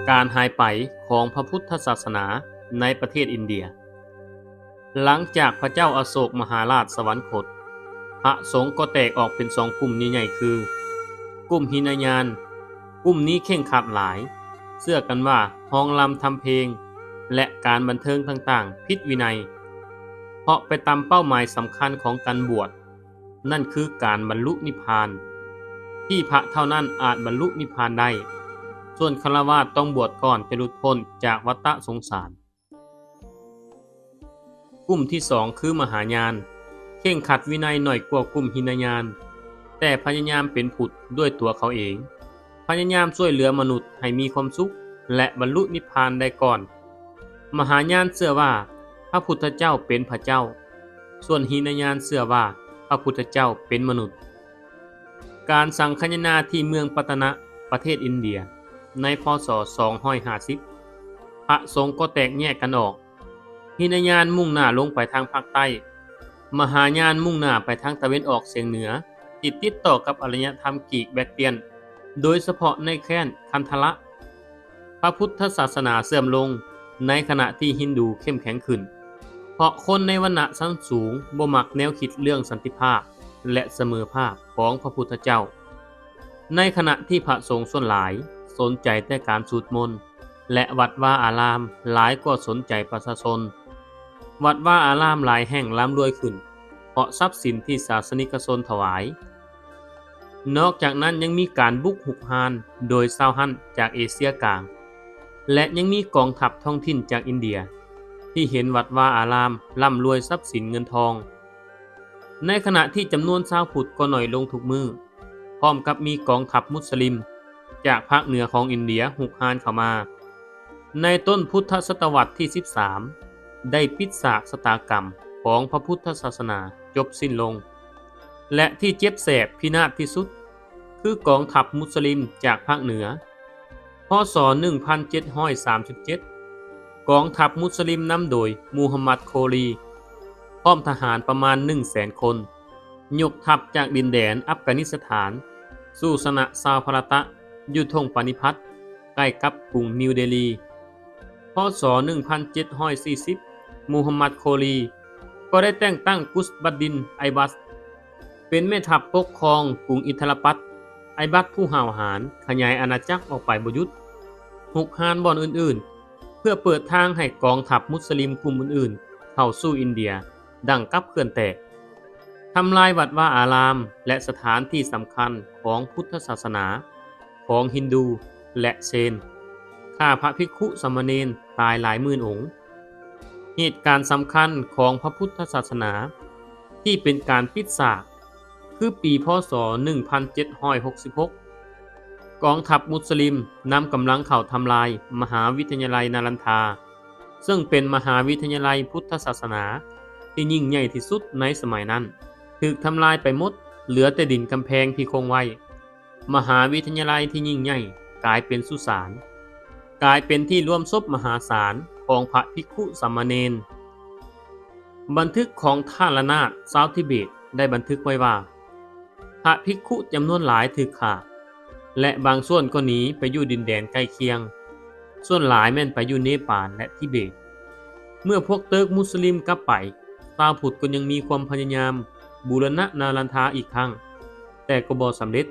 ການຫາຍໄປຂອງພະພຸດທະສາສະໜາໃນປະເທດອິນເດຍ. ຫຼັງຈາກພະເຈົ້າອະໂສກມະຫາລາດສະຫວັນຄົດ, ພະສົງກໍແຕກອອກເປັນສອງກຸ່ມໃຫຍ່ໆ ຄື ກຸ່ມຫິນະຍານ. ກຸ່ມນີ້ເຄັ່ງຄັດຫຼາຍ, ເຊື່ອກັນວ່າຮ້ອງລຳທຳເພງ ແລະ ການບັນເທີງຕ່າງໆຜິດວິໄນ, ເພາະໄປຕຳເປົ້າໝາຍສຳຄັນຂອງການບວດ, ນັ້ນຄືການບັນລຸນິບພານ, ທີ່ພະເທົ່ານັ້ນອາດບັນລຸນິບພານໄດ້, ສ່ວນຄາລະວາດຕ້ອງບວດກ່ອນຈະຫຼຸດພົ້ນຈາກວັດຕະສົງສານ. ກຸ່ມທີສອງຄືມະຫາຍານ, ເຄັ່ງຄັດວິໄນໜ້ອຍກວ່າກຸ່ມຫິນະຍານ, ແຕ່ພະຍາຍາມເປັນພຸດດ້ວຍຕົວເຂົາເອງ, ພະຍາຍາມຊ່ວຍເຫຼືອມະນຸດໃຫ້ມີຄວາມສຸກ ແລະ ບັນລຸນິບພານໄດ້ກ່ອນ. ມະຫາຍານເຊື່ອວ່າພະພຸດທະເຈົ້າເປັນພະເຈົ້າ, ສ່ວນຫິນະຍານເຊື່ອວ່າພະພຸດທະເຈົ້າເປັນມະນຸດ. ການສັງຄະຍະນາທີ່ເມືອງປັດຕະນະ ປະເທດອິນເດຍ ໃນ ພ.ສ. ສອງຮ້ອຍຫ້າສິບ, ພະສົງກໍແຕກແຍກກັນອອກ. ຫິນະຍານມຸ່ງໜ້າລົງໄປທາງພາກໃຕ້, ມະຫາຍານມຸ່ງໜ້າໄປທາງຕາເວັນອອກສຽງເໜືອ ທີ່ຕິດຕໍ່ກັບອາລະຍະທຳກຣີກແບັກຕຽນ, ໂດຍສະເພາະໃນແຄວ້ນຄັນທະລະ. ພະພຸດທະສາສະໜາເສື່ອມລົງ ໃນຂະນະທີ່ຮິນດູເຂັ້ມແຂງຂຶ້ນ, ເພາະຄົນໃນວັນນະຊັ້ນສູງບໍ່ມັກແນວຄິດເລື່ອງສັນຕິພາບ ແລະ ສະເໝີພາບຂອງພະພຸດທະເຈົ້າ, ໃນຂະນະທີ່ພະສົງສ່ວນຫຼາຍສົນໃຈແຕ່ການສູດມົນ ແລະ ວັດວາອາລາມຫຼາຍກວ່າສົນໃຈປະຊາຊົນ. ວັດວາອາລາມຫຼາຍແຫ່ງລ່ຳລວຍຂຶ້ນ ເພາະຊັບສິນທີ່ສາສະນິກະຊົນຖວາຍ. ນອກຈາກນັ້ນຍັງມີການບຸກຮຸກຮານໂດຍຊາວຮັນຈາກເອເຊຍກາງ ແລະ ຍັງມີກອງທັບທ້ອງຖິ່ນຈາກອິນເດຍ ທີ່ເຫັນວັດວາອາລາມລ່ຳລວຍຊັບສິນເງິນທອງ, ໃນຂະນະທີ່ຈຳນວນຊາວພຸດກໍໜ້ອຍລົງທຸກມື້, ພ້ອມກັບມີກອງທັບມຸດສະລິມຈາກພາກເໜືອຂອງອິນເດຍຮຸກຮານເຂົ້າມາ. ໃນຕົ້ນພຸດທະສະຕະວັດທີສິບສາມ ໄດ້ປິດສາກຊະຕາກຳຂອງພະພຸດທະສາສະໜາຈົບສິ້ນລົງ ແລະ ທີ່ເຈັບແສບພິນາດທີ່ສຸດ ຄືກອງທັບມຸດສະລິມຈາກພາກເໜືອ. ພ.ສ. ໜຶ່ງພັນເຈັດຮ້ອຍສາມສິບເຈັດ ກອງທັບມຸດສະລິມນຳໂດຍມູຮັມມັດ ໂຄລີ ພ້ອມທະຫານປະມານໜຶ່ງແສນຄົນ ຍົກທັບຈາກດິນແດນອັຟການິສະຖານ ສູ່ຊະນະຊາວພາລະຕະຢູ່ທົ່ງປານິພັດ ໃກ້ກັບກຸງນິວເດລີ. ພ.ສ. ໜຶ່ງພັນເຈັດຮ້ອຍສີ່ສິບ ມູຮັມມັດ ໂຄລີ ກໍໄດ້ແຕ່ງຕັ້ງກຸດບັດດິນ ໄອບັດ ເປັນແມ່ທັບປົກຄອງກຸງອິດທະລະປັດ. ໄອບັດຜູ້ຫ້າວຫານຂະຫຍາຍອານາຈັກອອກໄປບໍ່ຢຸດ, ຮຸກຮານບ່ອນອື່ນໆ ເພື່ອເປີດທາງໃຫ້ກອງທັບມຸດສະລິມກຸ່ມອື່ນໆເຂົ້າສູ່ອິນເດຍ ດັ່ງກັບເຂື່ອນແຕກ, ທຳລາຍວັດວາອາລາມ ແລະ ສະຖານທີ່ສຳຄັນຂອງພຸດທະສາສະໜາ, ຂອງຮິນດູ ແລະ ເຊນ, ຂ້າພະພິກຂຸສາມະເນນຕາຍຫຼາຍໝື່ນອົງ. ເຫດການສຳຄັນຂອງພະພຸດທະສາສະໜາທີ່ເປັນການປິດສາກ ຄືປີ ພ.ສ. ໜຶ່ງພັນເຈັດຮ້ອຍຫົກສິບຫົກ ກອງທັບມຸດສະລິມນຳກຳລັງເຂົ້າທຳລາຍມະຫາວິທະຍາໄລນາລັນທາ ເຊິ່ງເປັນມະຫາວິທະຍາໄລພຸດທະສາສະໜາທີ່ຍິ່ງໃຫຍ່ທີ່ສຸດໃນສະໄໝນັ້ນ, ຖືກທຳລາຍໄປໝົດ, ເຫຼືອແຕ່ດິນກຳແພງທີ່ຄົງໄວ້. ມະຫາວິທະຍາໄລທີ່ຍິ່ງໃຫຍ່ກາຍເປັນສຸສານ, ກາຍເປັນທີ່ລວມສົບມະຫາສານຂອງພະພິກຂຸສາມະເນນ. ບັນທຶກຂອງທ່ານລະນາດຊາວທິເບດໄດ້ບັນທຶກໄວ້ວ່າ ພະພິກຂຸຈຳນວນຫຼາຍຖືກຂ້າ ແລະ ບາງສ່ວນກໍໜີໄປຢູ່ດິນແດນໃກ້ຄຽງ, ສ່ວນຫຼາຍແມ່ນໄປຢູ່ເນປານ ແລະ ທິເບດ. ເມື່ອພວກເຕີກມຸດສະລິມກັບໄປ, ຊາວພຸດກໍຍັງມີຄວາມພະຍາຍາມບູລະນະນາລັນທາອີກຄັ້ງ, ແຕ່ກໍບໍ່ສຳເລັດ.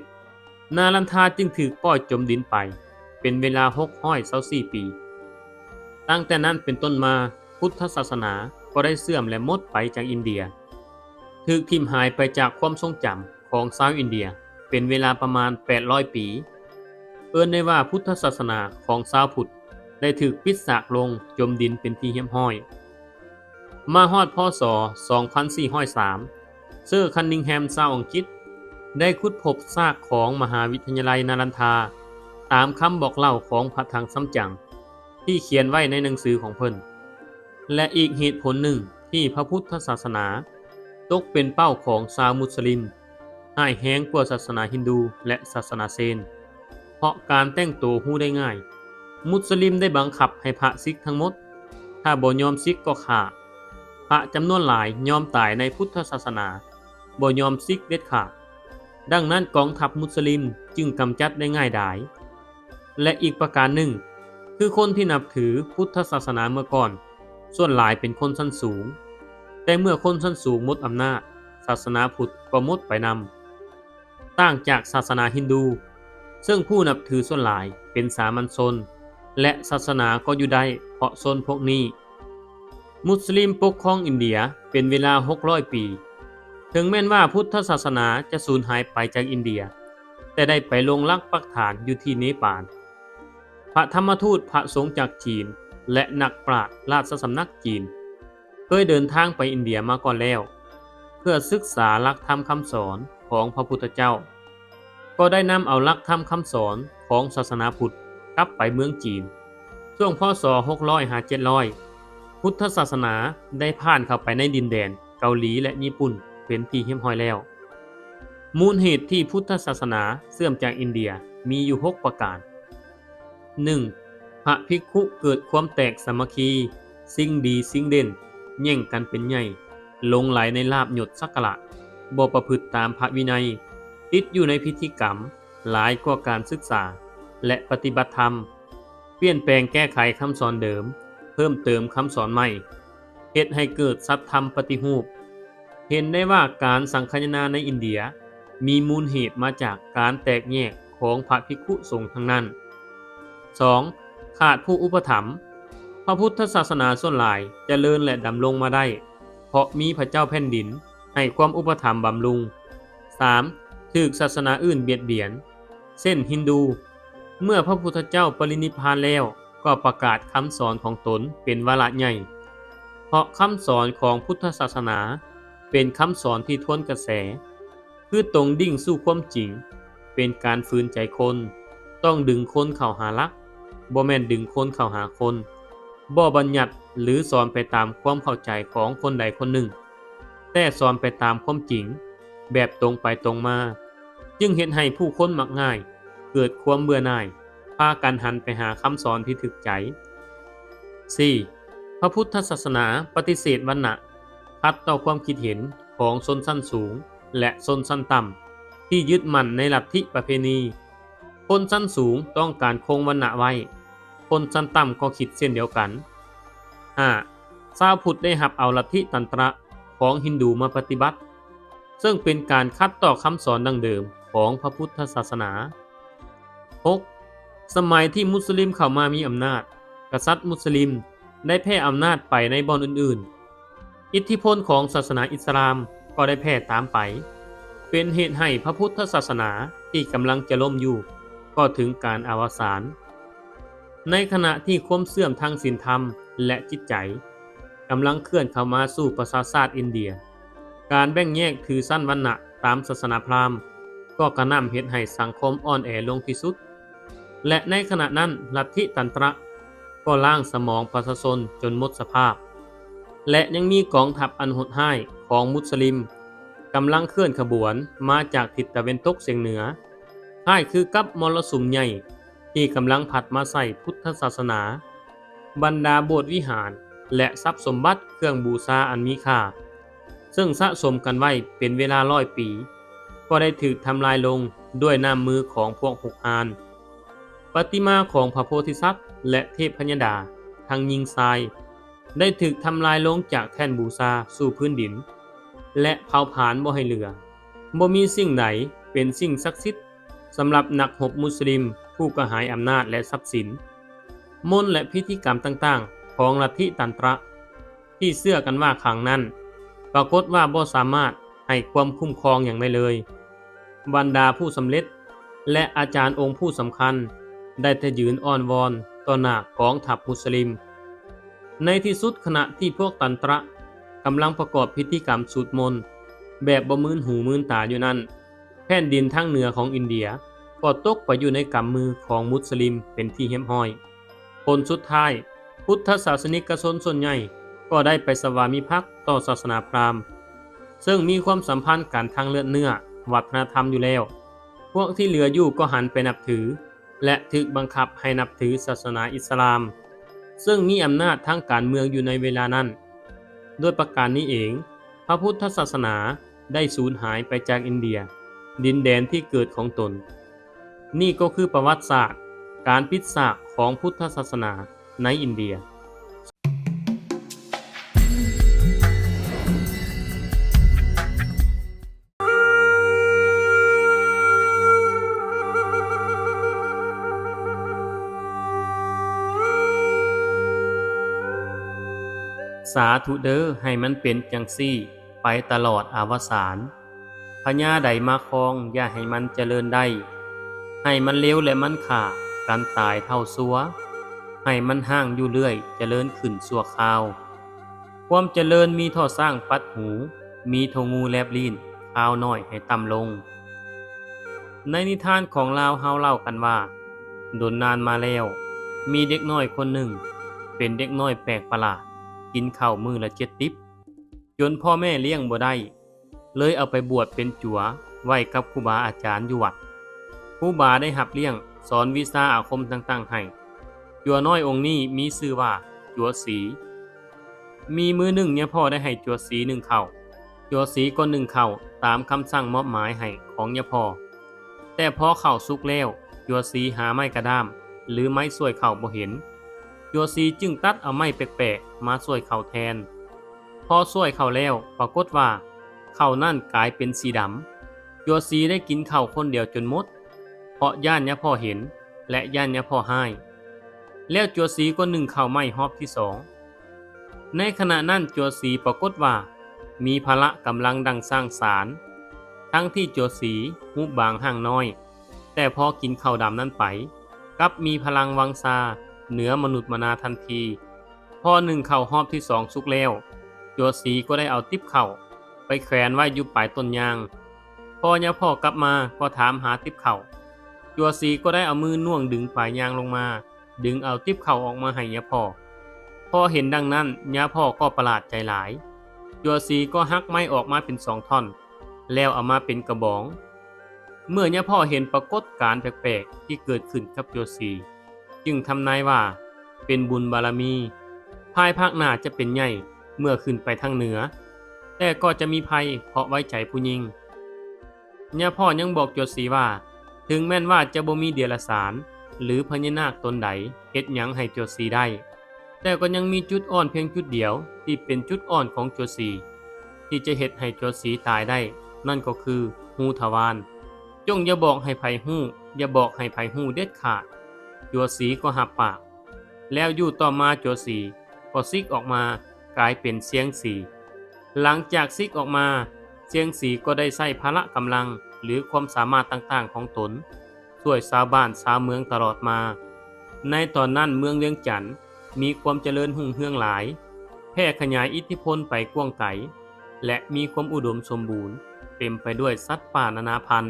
ນາລັນທາຈຶ່ງຖືກປ່ອຍຈົມດິນໄປເປັນເວລາຫົກຮ້ອຍຊາວສີ່ປີ. ຕັ້ງແຕ່ນັ້ນເປັນຕົ້ນມາ, ພຸດທະສາສະໜາກໍໄດ້ເສື່ອມ ແລະ ໝົດໄປຈາກອິນເດຍ, ຖືກຖິ້ມຫາຍໄປຈາກຄວາມຊົງຈຳຂອງຊາວອິນເດຍເປັນເວລາປະມານແປດຮ້ອຍປີ. ເອີ້ນໄດ້ວ່າພຸດທະສາສະໜາຂອງຊາວພຸດໄດ້ຖືກປິດສາກລົງຈົມດິນເປັນທີ່ຮຽບຮ້ອຍ. ມາຮອດ ພ.ສ. ສອງພັນສີ່ຮ້ອຍສາມ ເຊີ ຄັນນິງແຮມ ຊາວອັງກິດ ໄດ້ຂຸດພົບຊາກຂອງມະຫາວິທະຍາໄລນາລັນທາ ຕາມຄຳບອກເລົ່າຂອງພະຖັງຊຳຈັງ ທີ່ຂຽນໄວ້ໃນໜັງສືຂອງເພິ່ນ. ແລະ ອີກເຫດຜົນໜຶ່ງທີ່ພະພຸດທະສາສະໜາຕົກເປັນເປົ້າຂອງຊາວມຸດສະລິມ ຮ້າຍແຮງກວ່າສາສະໜາຮິນດູ ແລະ ສາສະໜາເຊນ, ເພາະການແຕ່ງໂຕຮູ້ໄດ້ງ່າຍ. ມຸດສະລິມໄດ້ບັງຄັບໃຫ້ພະສິກທັງໝົດ, ຖ້າບໍ່ຍອມສິກກໍຂ້າ. ພະຈຳນວນຫຼາຍຍອມຕາຍໃນພຸດທະສາສະໜາ, ບໍ່ຍອມສິກເດັດຂາດ. ດັ່ງນັ້ນກອງທັບມຸດສະລິມຈຶ່ງກຳຈັດໄດ້ງ່າຍດາຍ. ແລະ ອີກປະການໜຶ່ງ, ຄືຄົນທີ່ນັບຖືພຸດທະສາສະໜາເມື່ອກ່ອນ ສ່ວນຫຼາຍເປັນຄົນຊັ້ນສູງ, ແຕ່ເມື່ອຄົນຊັ້ນສູງໝົດອຳນາດ, ສາສະໜາພຸດກໍໝົດໄປນຳ. ຕ່າງຈາກສາສະໜາຮິນດູ ເຊິ່ງຜູ້ນັບຖືສ່ວນຫຼາຍເປັນສາມັນຊົນ ແລະ ສາສະໜາກໍຢູ່ໄດ້ເພາະຊົນພວກນີ້. ມຸສລິມປົກຄອງອິນເດຍເປັນເວລາຫົກຮ້ອຍປີ. ເຖິງແມ່ນວ່າພຸດທະສາສະໜາຈະສູນຫາຍໄປຈາກອິນເດຍ, ແຕ່ໄດ້ໄປລົງຫຼັກປັກຖານຢູ່ທີ່ເນປານ. ພະທຳມະທູດ, ພະສົງຈາກຈີນ ແລະ ນັກປາດລາຊະສຳນັກຈີນ ເຄີຍເດີນທາງໄປອິນເດຍມາກ່ອນແລ້ວ ເພື່ອສຶກສາຫຼັກທຳຄຳສອນຂອງພະພຸດທະເຈົ້າ, ກໍໄດ້ນຳເອົາຫຼັກທຳຄຳສອນຂອງສາສະໜາພຸດກັບໄປເມືອງຈີນ. ຊ່ວງ ພ.ສ. ຫົກຮ້ອຍຫາເຈັດຮ້ອຍ ພຸດທະສາສະໜາໄດ້ຜ່ານເຂົ້າໄປໃນດິນແດນເກົາຫຼີ ແລະ ຍີ່ປຸ່ນເປັນທີ່ຮຽບຮ້ອຍແລ້ວ. ມູນເຫດທີ່ພຸດທະສາສະໜາເຊື່ອມຈາກອິນເດຍມີຢູ່ຫົກປະການ. ໜຶ່ງ ພະພິກຂຸເກີດຄວາມແຕກສາມັກຄີ, ຊິງດີຊິງເດັ່ນ, ແຍ່ງກັນເປັນໃຫຍ່, ຫຼົງໄຫຼໃນລາບຍົດສັກກາລະ, ບໍ່ປະພຶດຕາມພະວິໄນ, ຕິດຢູ່ໃນພິທີກຳຫຼາຍກວ່າການສຶກສາ ແລະ ປະຕິບັດທຳ, ປ່ຽນແປງແກ້ໄຂຄຳສອນເດີມ, ເພີ່ມເຕີມຄຳສອນໃໝ່, ເຮັດໃຫ້ເກີດສັດທຳປະຕິຮູບ. ເຫັນໄດ້ວ່າການສັງຄະຍານາໃນອິນເດຍ ມີມູນເຫດມາຈາກການແຕກແຍກຂອງພະພິກຂຸສົງທັງນັ້ນ. ສອງ ຂາດຜູ້ອຸປະຖຳ. ພະພຸດທະສາສະໜາສ່ວນຫຼາຍຈະເລີນ ແລະ ດຳລົງມາໄດ້ ເພາະມີພະເຈົ້າແຜ່ນດິນໃຫ້ຄວາມອຸປະຖຳບຳລຸງ. ສາມ ຖືກສາສະໜາອື່ນບຽດບຽນ ເຊັ່ນຮິນດູ. ເມື່ອພະພຸດທະເຈົ້າປະລິນິບພານແລ້ວ ກໍປະກາດຄຳສອນຂອງຕົນເປັນວາລະໃຫຍ່ ເພາະຄຳສອນຂອງພຸດທະສາສະໜາເປັນຄຳສອນທີ່ທວນກະແສ, ຄືຕົງດິ້ງສູ່ຄວາມຈິງ, ເປັນການຝືນໃຈຄົນ, ຕ້ອງດຶງຄົນເຂົ້າຫາຫຼັກ, ບໍ່ແມ່ນດຶງຄົນເຂົ້າຫາຄົນ, ບໍ່ບັນຍັດ ຫຼື ສອນໄປຕາມຄວາມເຂົ້າໃຈຂອງຄົນໃດຄົນໜຶ່ງ, ແຕ່ສອນໄປຕາມຄວາມຈິງ ແບບຕົງໄປຕົງມາ, ຈຶ່ງເຮັດໃຫ້ຜູ້ຄົນມັກງ່າຍ, ເກີດຄວາມເບື່ອໜ່າຍ, ພາກັນຫັນໄປຫາຄຳສອນທີ່ຖືກໃຈ. ສີ່ ພະພຸດທະສາສະໜາປະຕິເສດວັນນະ, ຂັດຕໍ່ຄວາມຄິດເຫັນຂອງຊົນຊັ້ນສູງ ແລະ ຊົນຊັ້ນຕ່ຳ ທີ່ຍຶດໝັ້ນໃນລັດທິປະເພນີ. ຄົນຊັ້ນສູງຕ້ອງການຄົງວັນນະໄວ້, ຄົນຊັ້ນຕ່ຳກໍຄິດເຊັ່ນດຽວກັນ. ຫ້າ ຊາວພຸດໄດ້ຮັບເອົາລັດທິຕັນຕະຂອງຮິນດູມາປະຕິບັດ, ເຊິ່ງເປັນການຂັດຕໍ່ຄຳສອນດັ້ງເດີມຂອງພະພຸດທະສາສະໜາ. ຫົກ ສະໄໝທີ່ມຸສລິມເຂົ້າມາມີອຳນາດ, ກະສັດມຸສລິມໄດ້ແຜ່ອຳນາດໄປໃນບ່ອນອື່ນໆ. ອິດທິພົນຂອງສາສະໜາອິດສະລາມກໍໄດ້ແຜ່ຕາມໄປ, ເປັນເຫດໃຫ້ພະພຸດທະສາສະໜາທີ່ກຳລັງຈະລົ້ມຢູ່ກໍເຖິງການອະວະສານ. ໃນຂະນະທີ່ຄວາມເຊື່ອມທາງສິນທຳ ແລະ ຈິດໃຈ ກຳລັງເຄື່ອນເຂົ້າມາສູ່ປະຊາຊາດອິນເດຍ, ການແບ່ງແຍກຖືຊັ້ນວັນນະຕາມສາສະໜາພຣາມກໍກະໜ່ຳເຮັດໃຫ້ສັງຄົມອ່ອນແອລົງທີ່ສຸດ ແລະ ໃນຂະນະນັ້ນລັດທິຕັນຕະກໍລ້າງສະໝອງປະຊາຊົນຈົນໝົດສະພາບ ແລະ ຍັງມີກອງທັບອັນໂຫດຮ້າຍຂອງມຸສລິມກຳລັງເຄື່ອນຂະບວນມາຈາກທິດຕາເວັນຕົກສຽງເໜືອ, ຄ້າຍຄືກັບມໍລະສຸມໃຫຍ່ ທີ່ກຳລັງພັດມາໃສ່ພຸດທະສາສະໜາ. ບັນດາໂບດວິຫານ ແລະ ຊັບສົມບັດເຄື່ອງບູຊາອັນມີຄ່າ ເຊິ່ງສະສົມກັນໄວ້ເປັນເວລາຮ້ອຍປີ ກໍໄດ້ຖືກທຳລາຍລົງດ້ວຍນ້ຳມືຂອງພວກຮຸກຮານ. ປະຕິມາຂອງພະໂພທິສັດ ແລະ ເທບພະຍະດາ ທັງຍິງຊາຍ ໄດ້ຖືກທຳລາຍລົງຈາກແທ່ນບູຊາສູ່ພື້ນດິນ ແລະ ເຜົາຜານບໍ່ໃຫ້ເຫຼືອ. ບໍ່ມີສິ່ງໃດເປັນສິ່ງສັກສິດ ສຳລັບນັກຮົບມຸສລິມຜູ້ກະຫາຍອຳນາດ ແລະ ຊັບສິນ. ມົນ ແລະ ພິທີກຳຕ່າງໆຂອງລັດທິຕັນຕະທີ່ເຊື່ອກັນວ່າຂລັງນັ້ນ ປາກົດວ່າບໍ່ສາມາດໃຫ້ຄວາມຄຸ້ມຄອງຫຍັງໄດ້ເລີຍ. ບັນດາຜູ້ສຳເລັດ ແລະ ອາຈານອົງຜູ້ສຳຄັນໄດ້ແຕ່ຢືນອ້ອນວອນຕໍ່ໜ້າກອງທັບມຸສລິມ. ໃນທີ່ສຸດ, ຂະນະທີ່ພວກຕັນຕະກຳລັງປະກອບພິທີກຳສູດມົນແບບບໍ່ມື່ນຫູມື່ນຕາຢູ່ນັ້ນ, ແຜ່ນດິນທາງເໜືອຂອງອິນເດຍກໍຕົກໄປຢູ່ໃນກຳມືຂອງມຸສລິມເປັນທີ່ຮຽບຮ້ອຍ. ຜົນສຸດທ້າຍ, ພຸດທະສາສະນິກະຊົນສ່ວນໃຫຍ່ກໍໄດ້ໄປສະຫວາມິພັກຕໍ່ສາສະໜາພຣາມ, ເຊິ່ງມີຄວາມສຳພັນກັນທາງເລືອດເນື້ອ, ວັດທະນະທຳຢູ່ແລ້ວ. ພວກທີ່ເຫຼືອຢູ່ກໍຫັນໄປນັບຖື ແລະ ຖືກບັງຄັບໃຫ້ນັບຖືສາສະໜາອິດສະລາມ, ເຊິ່ງມີອຳນາດທາງການເມືອງຢູ່ໃນເວລານັ້ນ. ດ້ວຍປະການນີ້ເອງ, ພະພຸດທະສາສະໜາໄດ້ສູນຫາຍໄປຈາກອິນເດຍ, ດິນແດນທີ່ເກີດຂອງຕົນ. ນີ້ກໍຄືປະຫວັດສາດ ການປິດສາກຂອງພຸດທະສາສະໜາໃນອິນເດຍ. ສາທຸເດີ ໃຫ້ມັນເປັນຈັ່ງຊີ້ໄປຕະຫຼອດອະວະສານ. ພະຍາໃດມາຄອງ ຢ່າໃຫ້ມັນຈະເລີນໄດ້, ໃຫ້ມັນເລວ ແລະ ມັນຂ້າກັນຕາຍເທົ່າຊົ່ວ, ໃຫ້ມັນຮ້າງຢູ່ເລື້ອຍ ຈະເລີນຂຶ້ນຊົ່ວຄາວ. ຄວາມຈະເລີນມີທໍ່ຊ້າງປັດຫູ, ມີທໍ່ງູແລບລີ້ນ, ຄາວນ້ອຍໃຫ້ຕ່ຳລົງ. ໃນນິທານຂອງລາວເຮົາເລົ່າກັນວ່າ, ດົນນານມາແລ້ວ, ມີເດັກນ້ອຍຄົນໜຶ່ງ ເປັນເດັກນ້ອຍແປກປະຫຼາດ, ກິນເຂົ້າມື້ລະເຈັດຕິບ, ຈົນພໍ່ແມ່ລ້ຽງບໍ່ໄດ້, ເລີຍເອົາໄປບວດເປັນຈົວໄວ້ກັບຄູບາອາຈານຢູ່ວັດ. ຄູບາໄດ້ຮັບລ້ຽງ, ສອນວິຊາອາຄົມຕ່າງໆໃຫ້. ຈົວນ້ອຍອົງນີ້ມີຊື່ວ່າ ຈົວສີ. ມີມື້ໜຶ່ງ ຍາພໍ່ໄດ້ໃຫ້ຈົວສີໜຶ້ງເຂົ້າ. ຈົວສີກໍໜຶ້ງເຂົ້າຕາມຄຳສັ່ງມອບໝາຍໃຫ້ຂອງຍາພໍ່. ແຕ່ພໍເຂົ້າສຸກແລ້ວ, ຈົວສີຫາໄມ້ກະດ້າມ ຫຼື ໄມ້ສ່ວຍເຂົ້າບໍ່ເຫັນ. ຈົວສີຈຶ່ງຕັດເອົາໄມ້ແປກໆມາສ່ວຍເຂົ້າແທນ. ພໍສ່ວຍເຂົ້າແລ້ວ, ປາກົດວ່າເຂົ້ານັ້ນກາຍເປັນສີດຳ. ຈົວສີໄດ້ກິນເຂົ້າຄົນດຽວຈົນໝົດ, ເພາະຢ້ານຍາພໍ່ເຫັນ ແລະ ຢ້ານຍາພໍ່ຮ້າຍ. ແລ້ວຈົວສີກໍໜຶ້ງເຂົ້າໃໝ່ຮອບທີສອງ. ໃນຂະນະນັ້ນ ຈົວສີປາກົດວ່າມີພະລະກຳລັງດັ່ງຊ້າງສານ, ທັງທີ່ຈົວສີຮູບບາງຮ່າງນ້ອຍ, ແຕ່ພໍກິນເຂົ້າດຳນັ້ນໄປ, ກັບມີພະລັງວັງຊາເໜືອມະນຸດມະນາທັນທີ. ພໍໜຶ້ງເຂົ້າຮອບທີສອງສຸກແລ້ວ, ຈົວສີກໍໄດ້ເອົາຕິບເຂົ້າໄປແຂວນໄວ້ຢູ່ປາຍຕົ້ນຍາງ. ພໍຍາພໍ່ກັບມາກໍຖາມຫາຕິບເຂົ້າ. ຈົວສີກໍໄດ້ເອົາມືໜ່ວງດຶງປາຍຍາງລົງມາ, ດຶງເອົາຕິບເຂົ້າອອກມາໃຫ້ຍາພໍ່. ພໍເຫັນດັ່ງນັ້ນ, ຍາພໍ່ກໍປະຫຼາດໃຈຫຼາຍ. ຈົວສີກໍຫັກໄມ້ອອກມາເປັນສອງທ່ອນ, ແລ້ວເອົາມາເປັນກະບອງ. ເມື່ອຍາພໍ່ເຫັນປາກົດການແປກໆທີ່ເກີດຂຶ້ນກັບຈົວສີ, ຈຶ່ງທຳນາຍວ່າເປັນບຸນບາລະມີ, ພາຍພາກໜ້າຈະເປັນໃຫຍ່ເມື່ອຂຶ້ນໄປທາງເໜືອ, ແຕ່ກໍຈະມີໄພເພາະໄວ້ໃຈຜູ້ຍິງ. ຍາພໍ່ຍັງບອກຈົວສີວ່າ ເຖິງແມ່ນວ່າຈະບໍ່ມີເດຍລະສານ ຫຼື ພະຍານາກຕົນໃດເຮັດຫຍັງໃຫ້ຈົວສີໄດ້, ແຕ່ກໍຍັງມີຈຸດອ່ອນພຽງຈຸດດຽວທີ່ເປັນຈຸດອ່ອນຂອງຈົວສີ ທີ່ຈະເຮັດໃຫ້ຈົວສີຕາຍໄດ້, ນັ້ນກໍຄືຮູທະວານ. ຈົ່ງຢ່າບອກໃຫ້ໃຜຮູ້, ຢ່າບອກໃຫ້ໃຜຮູ້ເດັດຂາດ. ຈົວສີກໍຮັບປາກ. ແລ້ວຢູ່ຕໍ່ມາ ຈົວສີກໍຊິກອອກມາກາຍເປັນຊຽງສີ. ຫຼັງຈາກຊິກອອກມາ, ຊຽງສີກໍໄດ້ໃຊ້ພະລະກຳລັງ ຫຼື ຄວາມສາມາດຕ່າງໆຂອງຕົນ ຊ່ວຍຊາວບ້ານຊາວເມືອງຕະຫຼອດມາ. ໃນຕອນນັ້ນເມືອງວຽງຈັນມີຄວາມຈະເລີນຮຸ່ງເຮືອງຫຼາຍ, ແຜ່ຂະຫຍາຍອິດທິພົນໄປກວ້າງໄກ ແລະ ມີຄວາມອຸດົມສົມບູນ, ເຕັມໄປດ້ວຍສັດປ່ານານາພັນ.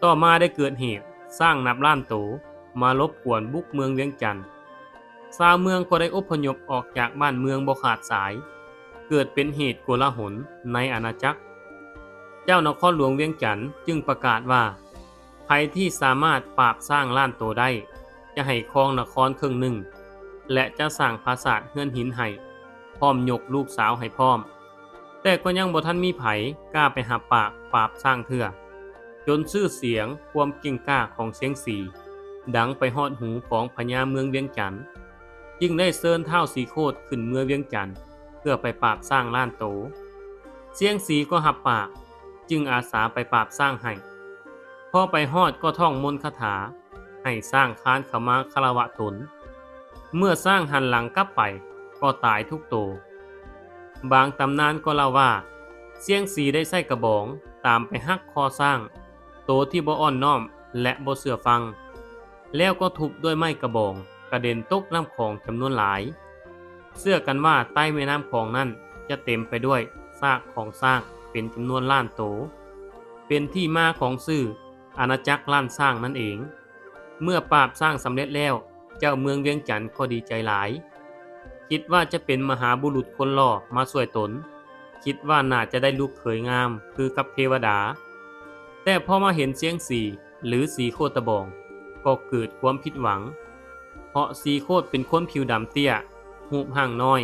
ຕໍ່ມາໄດ້ເກີດເຫດຊ້າງນັບລ້ານໂຕມາລົບກວນບຸກເມືອງວຽງຈັນ. ຊາວເມືອງກໍໄດ້ອົບພະຍົບອອກຈາກບ້ານເມືອງບໍ່ຂາດສາຍ, ເກີດເປັນເຫດໂກລາຫົນໃນອານາຈັກ. ເຈົ້ານະຄອນຫຼວງວຽງຈັນຈຶ່ງປະກາດວ່າ ໃຜທີ່ສາມາດປາບຊ້າງລ້ານໂຕໄດ້ ຈະໃຫ້ຄອງນະຄອນເຄິ່ງໜຶ່ງ ແລະ ຈະສ້າງປາສາດເຮືອນຫີນໃຫ້, ພ້ອມຍົກລູກສາວໃຫ້ພ້ອມ. ແຕ່ກໍຍັງບໍ່ທັນມີໃຜກ້າໄປຫາປາກປາບຊ້າງເທື່ອ, ຈົນຊື່ສຽງຄວາມເກັ່ງກ້າຂອງຊຽງສີດັງໄປຮອດຫູຂອງພະຍາເມືອງວຽງຈັນ, ຈຶ່ງໄດ້ເຊີນທ້າວສີໂຄດຂຶ້ນເມືອງວຽງຈັນເພື່ອໄປປາບຊ້າງລ້ານໂຕ. ຊຽງສີກໍຮັບປາກ, ຈຶ່ງອາສາໄປປາບຊ້າງໃຫ້. ພໍໄປຮອດກໍທ່ອງມົນຄາຖາ ໃຫ້ຊ້າງຄານເຂົ້າມາຄາລະວະຕົນ. ເມື່ອຊ້າງຫັນຫຼັງກັບໄປກໍຕາຍທຸກໂຕ. ບາງຕຳນານກໍເລົ່າວ່າ ຊຽງສີໄດ້ໃຊ້ກະບອງຕາມໄປຫັກຄໍຊ້າງໂຕທີ່ບໍ່ອ່ອນນ້ອມ ແລະ ບໍ່ເຊື່ອຟັງ, ແລ້ວກໍທຸບດ້ວຍໄມ້ກະບອງກະເດັນຕົກນ້ຳຂອງຈຳນວນຫຼາຍ. ເຊື່ອກັນວ່າໃຕ້ແມ່ນ້ຳຂອງນັ້ນຈະເຕັມໄປດ້ວຍຊາກຂອງຊ້າງເປັນຈຳນວນລ້ານໂຕ, ເປັນທີ່ມາຂອງຊື່ອານາຈັກລ້ານຊ້າງນັ້ນເອງ. ເມື່ອປາບຊ້າງສຳເລັດແລ້ວ, ເຈົ້າເມືອງວຽງຈັນກໍດີໃຈຫຼາຍ, ຄິດວ່າຈະເປັນມະຫາບຸລຸດຄົນຫຼໍ່ມາຊ່ວຍຕົນ, ຄິດວ່າໜ້າຈະໄດ້ລູກເຂີຍງາມຄືກັບເທວະດາ. ແຕ່ພໍມາເຫັນຊຽງສີ ຫຼື ສີໂຄດຕະບອງ ກໍເກີດຄວາມຜິດຫວັງ, ເພາະສີໂຄດເປັນຄົນຜິວດຳເຕ້ຍ, ຮູບຮ່າງນ້ອຍ.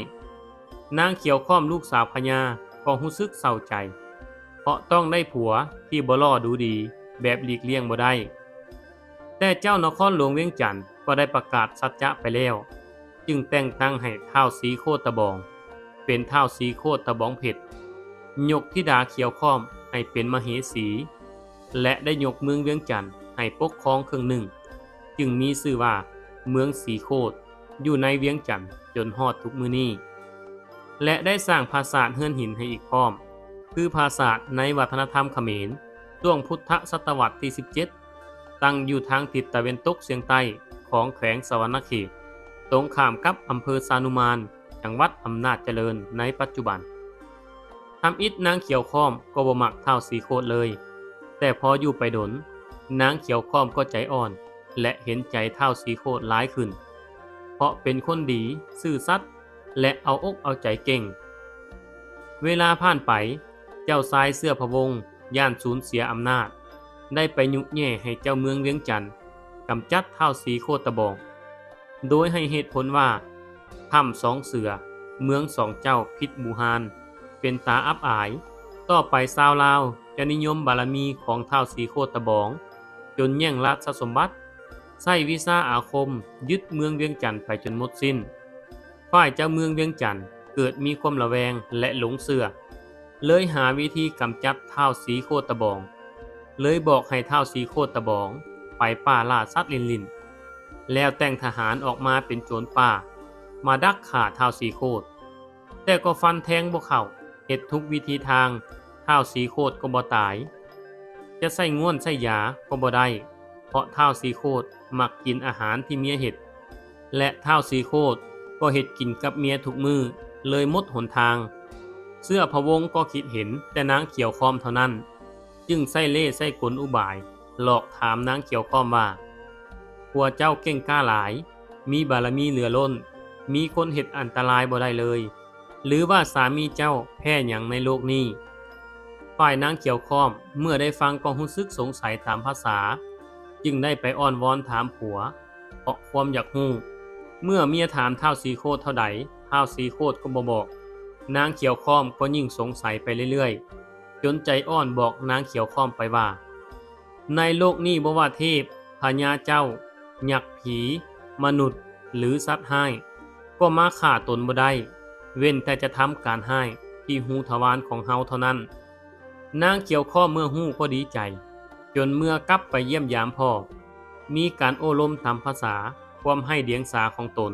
ນາງຂຽວຄ້ອມລູກສາວພະຍາກໍຮູ້ສຶກເສົ້າໃຈ, ເພາະຕ້ອງໄດ້ຜົວທີ່ບໍ່ຫຼໍ່ດູດີແບບຫຼີກລ່ຽງບໍ່ໄດ້. ແຕ່ເຈົ້ານະຄອນຫຼວງວຽງຈັນກໍໄດ້ປະກາດສັດຈະໄປແລ້ວ, ຈຶ່ງແຕ່ງຕັ້ງໃຫ້ທ້າວສີໂຄດຕະບອງ ເປັນທ້າວສີໂຄດຕະບອງເພັດ, ຍົກທິດາຂຽວຄ້ອມໃຫ້ເປັນມະເຫສີ ແລະ ໄດ້ຍົກເມືອງວຽງຈັນໃຫ້ປົກຄອງເຄິ່ງໜຶ່ງ, ຈຶ່ງມີຊື່ວ່າເມືອງສີໂຄດ ຢູ່ໃນວຽງຈັນຈົນຮອດທຸກມື້ນີ້ ແລະ ໄດ້ສ້າງຜາສາດເຮືອນຫີນໃຫ້ອີກພ້ອມ, ຄືຜາສາດໃນວັດທະນະທຳຂະເໝນ ຊ່ວງພຸດທະສະຕະວັດທີສິບເຈັດ ຕັ້ງຢູ່ທາງທິດຕາເວັນຕົກສຽງໃຕ້ຂອງແຂວງສະຫວັນນະເຂດ, ຕົງຂ້າມກັບອຳເພີຊານຸມານ, ຈັງຫວັດອຳນາດຈະເລີນໃນປັດຈຸບັນ. ທຳອິດນາງຂຽວຄ້ອມກໍບໍ່ມັກທ້າວສີໂຄດເລີຍ, ແຕ່ພໍຢູ່ໄປດົນ, ນາງຂຽວຄ້ອມກໍໃຈອ່ອນ ແລະ ເຫັນໃຈທ້າວສີໂຄດຫຼາຍຂຶ້ນ, ເພາະເປັນຄົນດີ, ຊື່ສັດ ແລະ ເອົາອົກເອົາໃຈເກັ່ງ. ເວລາຜ່ານໄປ, ເຈົ້າຊາຍເຊື້ອພະວົງ ຢ້ານສູນເສຍອຳນາດ, ໄດ້ໄປຍຸແຍ່ໃຫ້ເຈົ້າເມືອງວຽງຈັນກຳຈັດທ້າວສີໂຄດຕະບອງ, ໂດຍໃຫ້ເຫດຜົນວ່າ ຖ້ຳສອງເສືອ, ເມືອງສອງເຈົ້າ, ພິດບູຮານ, ເປັນຕາອັບອາຍ. ຕໍ່ໄປຊາວລາວຈະນິຍົມບາລະມີຂອງທ້າວສີໂຄດຕະບອງ ຈົນແຍ່ງລາຊະສົມບັດ, ໃຊ້ວິຊາອາຄົມຍຶດເມືອງວຽງຈັນໄປຈົນໝົດສິ້ນ. ຝ່າຍເຈົ້າເມືອງວຽງຈັນເກີດມີຄວາມລະແວງ ແລະ ຫຼົງເຊື່ອ, ເລີຍຫາວິທີກຳຈັດທ້າວສີໂຄດຕະບອງ, ເລີຍບອກໃຫ້ທ້າວສີໂຄດຕະບອງໄປປ່າລ່າສັດຫຼິ້ນໆ, ແລ້ວແຕ່ງທະຫານອອກມາເປັນໂຈນປ່າ ມາດັກຂ້າທ້າວສີໂຄດ. ແຕ່ກໍຟັນແທງບໍ່ເຂົ້າ, ເຮັດທຸກວິທີທາງ, ທ້າວສີໂຄດກໍບໍ່ຕາຍ. ຈະໃຊ້ງ່ວນໃຊ້ຢາກໍບໍ່ໄດ້, ເພາະທ້າວສີໂຄດມັກກິນອາຫານທີ່ເມຍເຮັດ, ແລະ ທ້າວສີໂຄດກໍເຮັດກິນກັບເມຍທຸກມື້, ເລີຍໝົດຫົນທາງ. ເຊື້ອພະວົງກໍຄິດເຫັນແຕ່ນາງຂຽວຄ້ອມເທົ່ານັ້ນ, ຈຶ່ງໃຊ້ເລ່ໃຊ້ກົນອຸບາຍ ຫຼອກຖາມນາງຂຽວຄ້ອມວ່າ, ຜົວເຈົ້າເກັ່ງກ້າຫຼາຍ, ມີບາລະມີເຫຼືອລົ້ນ, ມີຄົນເຮັດອັນຕະລາຍບໍ່ໄດ້ເລີຍ, ຫຼືວ່າສາມີເຈົ້າແພ້ຫຍັງໃນໂລກນີ້? ຝ່າຍນາງຂຽວຄ້ອມເມື່ອໄດ້ຟັງກໍຮູ້ສຶກສົງໄສຕາມພາສາ, ຈຶ່ງໄດ້ໄປອ້ອນວອນຖາມຜົວ ເພາະຄວາມຢາກຮູ້. ເມື່ອເມຍຖາມທ້າວສີໂຄດເທົ່າໃດ, ທ້າວສີໂຄດກໍບໍ່ບອກ. ນາງຂຽວຄ້ອມກໍຍິ່ງສົງໄສໄປເລື້ອຍໆ, ຈົນໃຈອ່ອນບອກນາງຂຽວຄ້ອມໄປວ່າ, ໃນໂລກນີ້ບໍ່ວ່າເທບ, ພະຍາເຈົ້າ, ຍັກ, ຜີ, ມະນຸດ ຫຼື ສັດຮ້າຍ ກໍມາຂ້າຕົນບໍ່ໄດ້, ເວັ້ນແຕ່ຈະທຳການຮ້າຍທີ່ຮູທະວານຂອງເຮົາເທົ່ານັ້ນ. ນາງຂຽວຄ້ອມເມື່ອຮູ້ກໍດີໃຈ, ຈົນເມືອກັບໄປຢ້ຽມຢາມພໍ່, ມີການໂອ້ລົມຕາມພາສາຄວາມໄຮ້ດຽງສາຂອງຕົນ.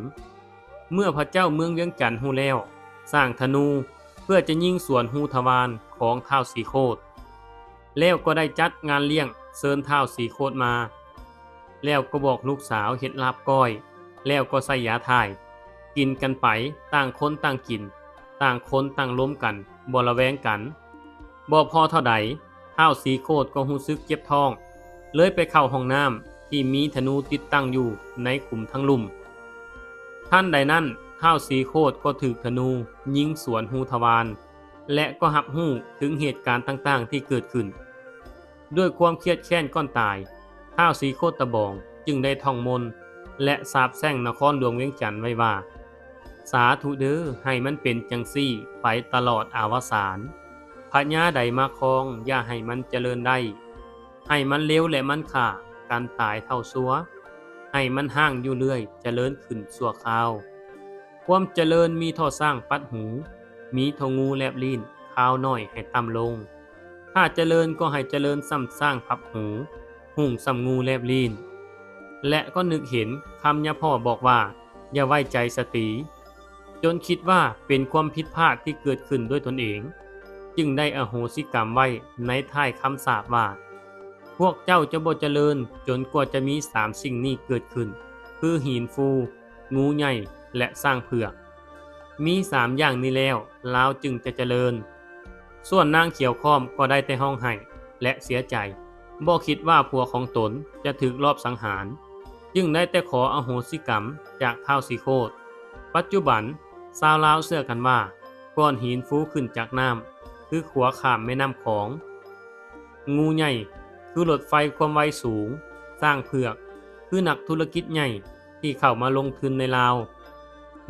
ເມື່ອພະເຈົ້າເມືອງວຽງຈັນຮູ້ແລ້ວ, ສ້າງທະນູເພື່ອຈະຍິງສວນຮູທະວານຂອງທ້າວສີໂຄດ, ແລ້ວກໍໄດ້ຈັດງານລ້ຽງເຊີນທ້າວສີໂຄດມາ, ແລ້ວກໍບອກລູກສາວເຮັດລາບກ້ອຍ, ແລ້ວກໍໃສ່ຢາຖ່າຍ, ກິນກັນໄປ, ຕ່າງຄົນຕ່າງກິນ, ຕ່າງຄົນຕ່າງລົມກັນ, ບໍ່ລະແວງກັນ. ບໍ່ພໍເທົ່າໃດ, ທ້າວສີໂຄດກໍຮູ້ສຶກເຈັບທ້ອງ, ເລີຍໄປເຂົ້າຫ້ອງນ້ຳທີ່ມີທະນູຕິດຕັ້ງຢູ່ໃນຂຸມທາງລຸ່ມ. ທັນໃດນັ້ນ, ທ້າວສີໂຄດກໍຖືກທະນູຍິງສວນຮູທະວານ, ແລະ ກໍຮັບຮູ້ເຖິງເຫດການຕ່າງໆທີ່ເກີດຂຶ້ນ. ດ້ວຍຄວາມຄຽດແຄ້ນກ່ອນຕາຍ, ທ້າວສີໂຄດຕະບອງຈຶ່ງໄດ້ທ່ອງມົນ ແລະ ສາບແຊ່ງນະຄອນຫຼວງວຽງຈັນໄວ້ວ່າ, ສາທຸເດີ, ໃຫ້ມັນເປັນຈັ່ງຊີ້ໄປຕະຫຼອດອາວະສານ. ພະຍາໃດມາຄອງ, ຢ່າໃຫ້ມັນຈະເລີນໄດ້. ໃຫ້ມັນເລວ ແລະ ມັນຂ້າກັນຕາຍເທົ່າຊົ່ວ. ໃຫ້ມັນຮ້າງຢູ່ເລື້ອຍ, ຈະເລີນຂຶ້ນຊົ່ວຄາວ. ຄວາມຈະເລີນມີທໍ່ຊ້າງປັດຫູ, ມີທໍ່ງູແລບລີ້ນ, ຄາວໜ້ອຍໃຫ້ຕ່ຳລົງ. ຖ້າຈະເລີນກໍໃຫ້ຈະເລີນສ່ຳຊ້າງພັບຫູ, ຮຸ່ງສ່ຳງູແລບລີ້ນ. ແລະ ກໍນຶກເຫັນຄຳຍາພໍ່ບອກວ່າ, ຢ່າໄວ້ໃຈສະຕີ, ຈົນຄິດວ່າເປັນຄວາມຜິດພາດທີ່ເກີດຂຶ້ນດ້ວຍຕົນເອງ, ຈຶ່ງໄດ້ອະໂຫສິກຳໄວ້ໃນທ້າຍຄຳສາບວ່າ, ພວກເຈົ້າຈະບໍ່ຈະເລີນຈົນກວ່າຈະມີສາມສິ່ງນີ້ເກີດຂຶ້ນ, ຄືຫີນຟູ, ງູໃຫຍ່ ແລະ ຊ້າງເຜືອກ. ມີສາມຢ່າງນີ້ແລ້ວ, ລາວຈຶ່ງຈະຈະເລີນ. ສ່ວນນາງຂຽວຄ້ອມກໍໄດ້ແຕ່ຮ້ອງໄຫ້ ແລະ ເສຍໃຈ, ບໍ່ຄິດວ່າຜົວຂອງຕົນຈະຖືກລອບສັງຫານ, ຈຶ່ງໄດ້ແຕ່ຂໍອະໂຫສິກຳຈາກທ້າວສີໂຄດ. ປັດຈຸບັນ, ຊາວລາວເຊື່ອກັນວ່າ ກ້ອນຫີນຟູຂຶ້ນຈາກນ້ຳ ຄືຂົວຂ້າມແມ່ນ້ຳຂອງ. ງູໃຫຍ່ ຄືລົດໄຟຄວາມໄວສູງ, ຊ້າງເຜືອກ ຄືນັກທຸລະກິດໃຫຍ່ທີ່ເຂົ້າມາລົງທຶນໃນລາວ.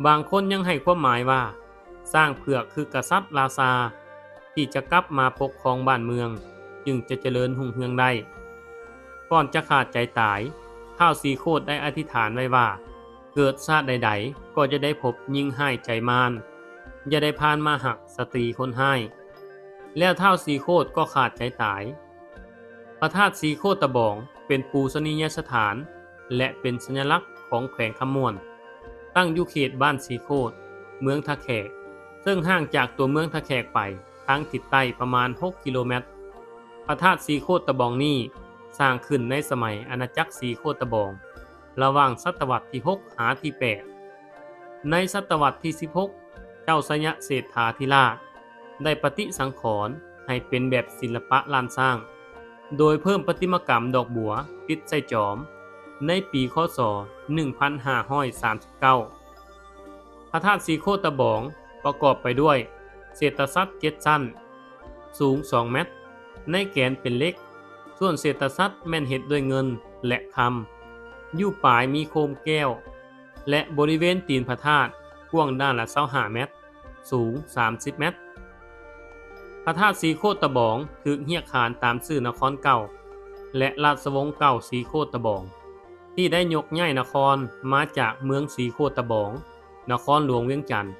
ບາງຄົນຍັງໃຫ້ຄວາມໝາຍວ່າ ຊ້າງເຜືອກຄືກະສັດລາຊາທີ່ຈະກັບມາປົກຄອງບ້ານເມືອງ, ຈຶ່ງຈະຈະເລີນຮຸ່ງເຮືອງໄດ້. ກ່ອນຈະຂາດໃຈຕາຍ, ท้าวสีโคตรได้อธิษฐานไว้ว่า เกิดชาติใดๆ ก็จะได้พบหญิงฮ้ายใจมาร อย่าได้ผ่านมาหักสตรีคนฮ้าย แล้วท้าวสีโคตรก็ขาดใจตาย พระธาตุสีโคตรตะบองเป็นปูชนียสถาน และเป็นสัญลักษณ์ของแขวงคำม่วน ตั้งอยู่เขตบ้านสีโคตร เมืองท่าแขก ซึ่งห่างจากตัวเมืองท่าแขกไปทางทิศใต้ประมาณ หก กิโลเมตร พระธาตุสีโคตรตะบองนี้สร้างขึ้นในสมัยอาณาจักรสีโคตรตะบอง ระหว่างศตวรรษที่ หก หาที่ แปด ในศตวรรษที่ สิบหก เจ้าชยเชษฐาธิราช ได้ปฏิสังขรณ์ให้เป็นแบบศิลปะล้านช้าง โดยเพิ่มประติมากรรมดอกบัวติดใส่จอม ในปี ค.ศ. หนึ่งพันห้าร้อยสามสิบเก้า พระธาตุสีโคตรตะบองประกอบไปด้วยเศรษฐสัตว์เจ็ดชั้น สูง สอง เมตร ในแกนเป็นเหล็ก ส่วนเศรษฐสัตว์แม่นเฮ็ดด้วยเงินและคำ อยู่ปลายมีโคมแก้ว และบริเวณตีนพระธาตุกว้างด้านละ ยี่สิบห้า เมตร สูง สามสิบ เมตร พระธาตุสีโคตรตะบองถูกเรียกขานตามชื่อนครเก่า และราชวงศ์เก่าสีโคตรตะบอง ที่ได้ยกย้ายนครมาจากเมืองสีโคตรตะบอง นครหลวงเวียงจันทน์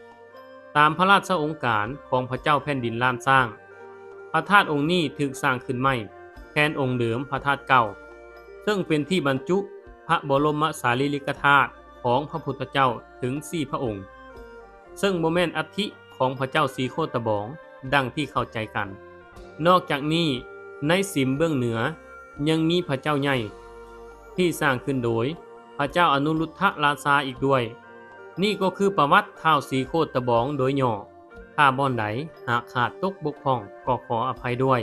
ตามพระราชโองการของพระเจ้าแผ่นดินล้านช้าง พระธาตุองค์นี้ถูกสร้างขึ้นใหม่แทนองค์เดิมพระธาตุเก่า ซึ่งเป็นที่บรรจุพระบรมสารีริกธาตุของพระพุทธเจ้าถึงสี่พระองค์ ซึ่งบ่แม่นอัฐิของพระเจ้าสีโคตรตะบองดังที่เข้าใจกัน นอกจากนี้ในสิมเบื้องเหนือยังมีพระเจ้าใหญ่ ที่สร้างขึ้นโดยพระเจ้าอนุรุทธราชาอีกด้วย นี่ก็คือประวัติท้าวสีโคตรตะบองโดยย่อ ถ้าบ่อนใดหากขาดตกบกพร่องก็ขออภัยด้วย